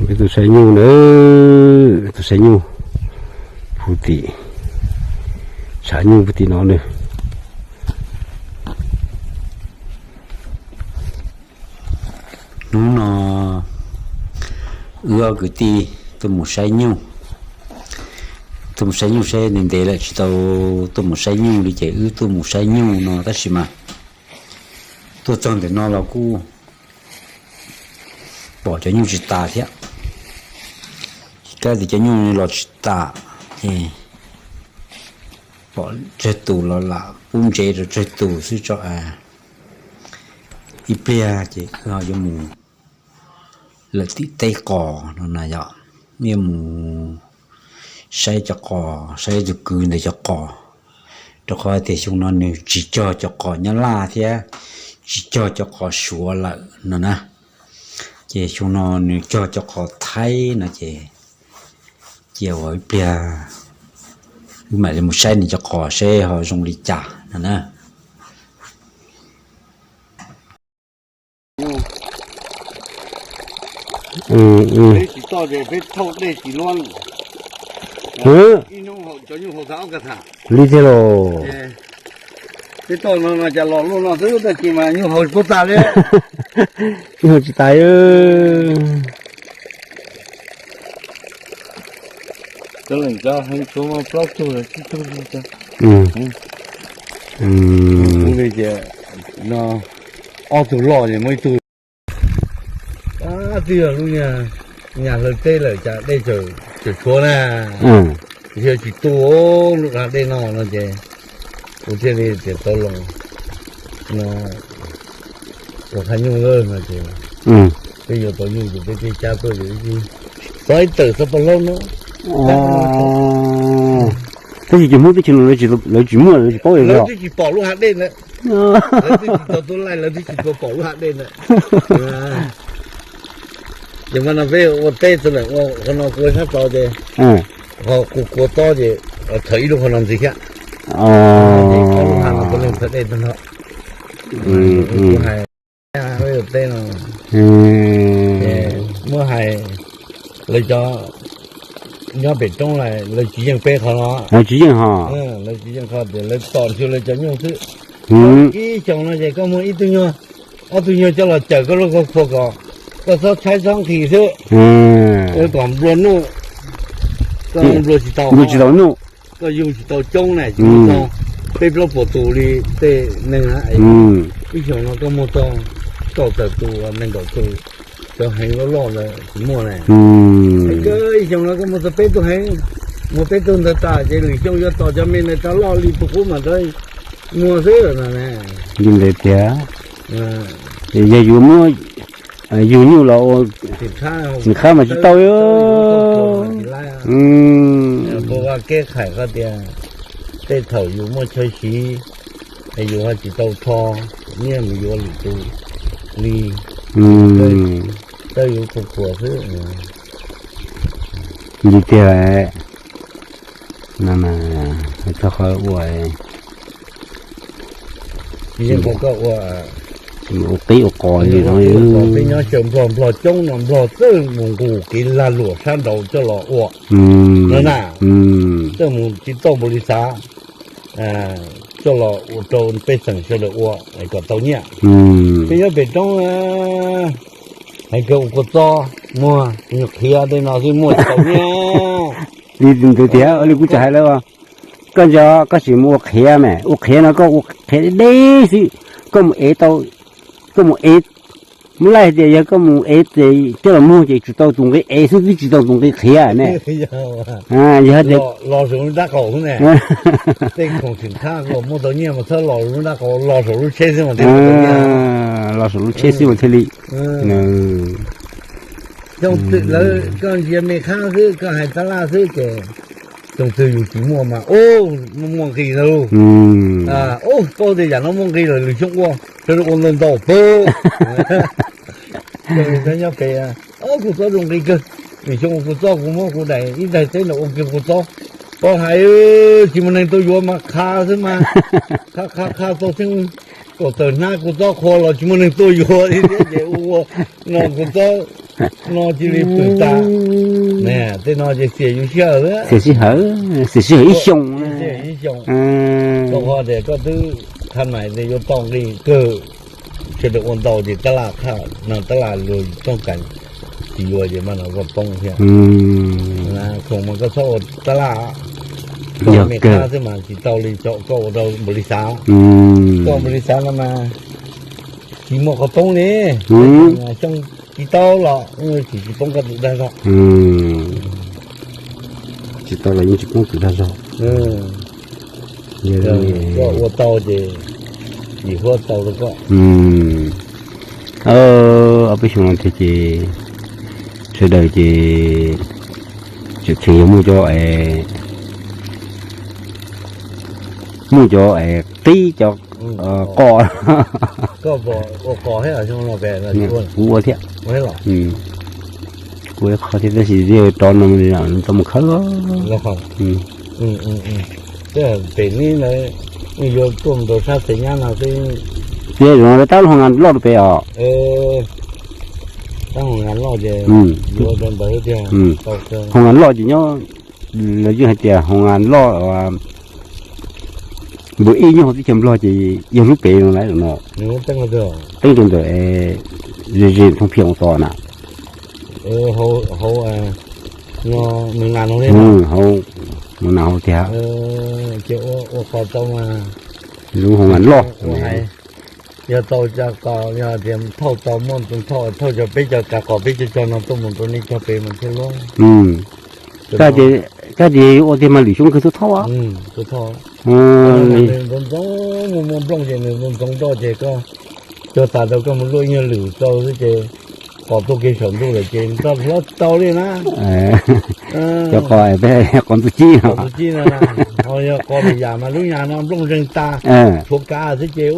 Peb tuaj saib nyuj na, tuaj saib nyuj puag tim, tshav nyuj puag tim no na. Hnub no wb ob kwv tij tuaj mus saib nyuj, tuaj mus saib nyuj saib ntev ntev lawm tsis tau tuaj mus saib nyuj li ces wb tuaj mus saib nyuj no tab sis mas tuaj txog ntawm no los kuj pom cov nyuj tsis tas thiab. Kab tias cov nyuj los tsis tas, ces pom tsawg tus los lam pub ntsev rau tsawg tus xwb tso. Ib pliag ces wb ho yuav mus lawm tim teb qos no na yom, yuav mus saib cov qos, saib tus kwv ntawd cov qos, rau qhov tias xyoo no nws tsis cog cov qos Nyab Laj thiab tsis cog cov qos Suav lawm no na. Ces xyoo no nws cog cov qos Thaib no ces cia ua ib pliag wb mam li mus saib nws cov qos seb ho zoo li cas no na. Peb tsis toj ces peb thauj dej tsis luab. Li tiag los? Peb toj no no cas los luaj no xwb tab sis mas nyuj haus puas tas li. Nyuj haus tsis tas. Cov leej cov heev tshuav muaj plaub tug los tsib tug li. Kuv li ces no ob tug loj ces muaj ib tug. Twb yog lub nyag hlaw teb lawm cas dej tseem tshuav na. Yog tsis tu lub dag dej no no ces kuv thiaj li tias tau los no ua thaj nyuj lawm no ces peb yuav tau nyuj ces peb thiaj cab tuaj ces txog ib tawm xov pos laub no. Tab sis cov Hmoob teb chaws no lawv tsis muaj, lawv tsis paub li, lawv twb tsis pom lub hav dej ntawd, lawv twb tsis tau tuaj laij, lawv twb tsis tau pom lub hav dej ntawd. Ces mas no peb ua teb txog lawm, ua qhov no kuv sab tod ces, ho kuv kua tob ces thaum ib lub qhov no ntxiv thiab. Ces ob lub hav no puav leej txog dej tag nrho. Kuv hais peb ua teb no muab hais, lawv cov nyob pem roob lawv tsis yeej peb qhov no, tsis yeej ho, lawv tsis yeej qhov tias lawv tom nrhiav lawv cov nyuj xwb. Ib xyoos no ces koj muag ib tug nyuag, ob tug nyuag coj los cawm koj lub qhov tsua kom koj txhob tshaib txhob nqhis xwb, kom nplua nuj, koj nplua tsis tau, nplua tsis tau nuj, koj yug tsis tau coob na, tsis muaj txog peb plaub puas tus li tej neeg na. Ib xyoos no koj muag txog kaum tawm tus nees nkaum tus, cov heev loj loj ntawd tsis muaj na. Ib xyoos no koj muag txog peb tug heev, muag peb tug ntawd tas ces lwm xyoo yuav tos cov me ntawd rov loj li tus qub mas rov muag xwb no. Li ntawd tiag. Yog yuav muab yug nyuj los ua xim khab mas tsis tau. Ua keb khais qhov tias tej thaum yus muaj chaw siv, yus ho tsis tau rho nyiaj mus yuav lwm tus li, tau yus khuas khuas xwb. Li tiag. No mas txog qhov ua, tsis yeej qhov koj ua, ua qib ua qos li no. Peb nyob xyaw nplog, nplog coob no nplog txawj mus nqus kev lag luam sab nraud coj los ua no na. Txawj mus tsis tau npaum li xav, coj los ua rau pej xeem sawv daws ua kom tau nyiaj. Peb nyob pem roob, hais kawg ua kua txob muag, nyuag qhiav tej no xwb muaj tsis tau nyiaj. Li ntawd tiag li kuv tseem hais lawm, koj nco koj sim mus ua qhiav mas, ua qhiav no koj ua qhiav deb deb xwb, koj mus ev tau, koj mus ev, muab laij tias yog koj mus ev ces coj los muag ces tsum tau tus nqi ev xwb twb tsis tau tus nqi qhiav ne. Yog tias los saum lub tsheb xwb mas thiaj li. Koj ntsia me khab xwb, koj hais tab laj xwb ces xyoo twg yus tsis muaj mas ub, muaj nqis ntag lauj. Ub, paub tias yam no muaj nqis lawm lwm xyoo ua, sawv daws ua ntau ntau pab. Nyob pem, kuv txob zoo nqis kawg, lwm xyoo ua kuv txob, kuv muab kuv daim ib daig teb no ua kiag kuv txob. Paub hais tsis muaj neeg tuaj yuav mas qha xwb mas, qha qha qha txog xeeb kaum tawm hnab kuv txob qhuav los tsis muaj neeg tuaj yuav li thiab ces ua ua no kuv txob No cia li pw tas. Tej no ces xiam yus sij hawm, xiam sij hawm, xiam sij hawm ib xyoos. Koj ho tias koj twb khab mais tias yuav tau nqi kawg, sawv daws ua ntau ces tab laj qhaj no tab laj luag tooj kas tsis yuav ces mas no koj poob thiab. Khoom mas koj txhob ua tab laj, koj me qhab xwb mas tsis tau li, koj ua rau npaum li xav, koj npaum li xav no mas tsis muaj qhov poob li. Xyoo tsis tau los tsis tsis poob koj tus dag zog. Tsis tau los yeej tsis poob tus dag zog. Koj ua tau ces yim huab tau rau koj. Ob peb xyoo no tiag ces sawv daws ces tseem tsheej yog muaj cov, muaj cov qib cov qos. Kuv ua thiab. Kuv ua qhov thiab tab sis rov no tau mus khawb. Pem ne, yuav tuaj mus rau sab xev nyab no xwb. Tias zaum no tab lub hoo ngas loj rau pem os. Tab hoo ngas loj ces yuav rau ntawd tiag. Hoo ngas loj ces nyob, lawv yeej hais tias hoo ngas loj npus ib nyob hauv teb chaws Nplog ces yog lub pem no lawm no. Teeb rau ntawm ze ze thoob phiaj ua tod na. Hauv, hauv tiag. Lub hoo ngas loj. Yog tau cov qos, yog tias thauj tau muaj tus thauj, thauj cov peb cov kav qos peb cov cog no tuaj mus rau nej cog pem mas thiaj luag. Koj tias ua tiag mas lwm xyoo kawg tuaj thauj. Nws ntxoov ntxoov, muaj muaj nplooj ces nws ntxoov ntxoov nroj ces koj cog tas rau koj mus luaj ib nyuag lwm rau xwb ces qos tuaj kiag saum ntuj lawm ces nroj hlob tau li na. Cov qos, qos ntxuj ci no, ho yog qos lwm yam mas lub nyag no nplooj zeeg tas, tshuav kav xwb ces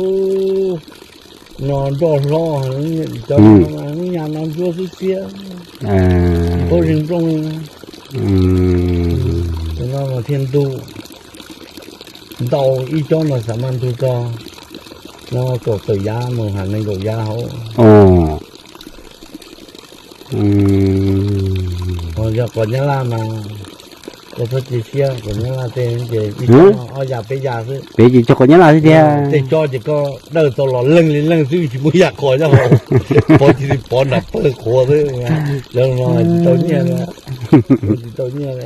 no nroj hlob, cov no lub nyag no ntsuab xwb xiab, tsis paub zeeg nplooj. Cov no mas thiaj ntug ntau, ib cob no xav mas ntug txog no kaum tawm yav mus ha nees nkaum yav hauv. Ho yog qos nyab laj mas koj txhob cia siab, qos nyab laj tej ces ib cob ob yam peb yam xwb. Pem ces cog qos nyab laj xwb tiag. Tej cob ces koj dawj tau los leej li leej xwb, tsis muaj yam qos nyob hauv, pov cia li pov nram pawg qhuav xwb. Cov no tsis tau nyiaj li, tsis tau nyiaj li.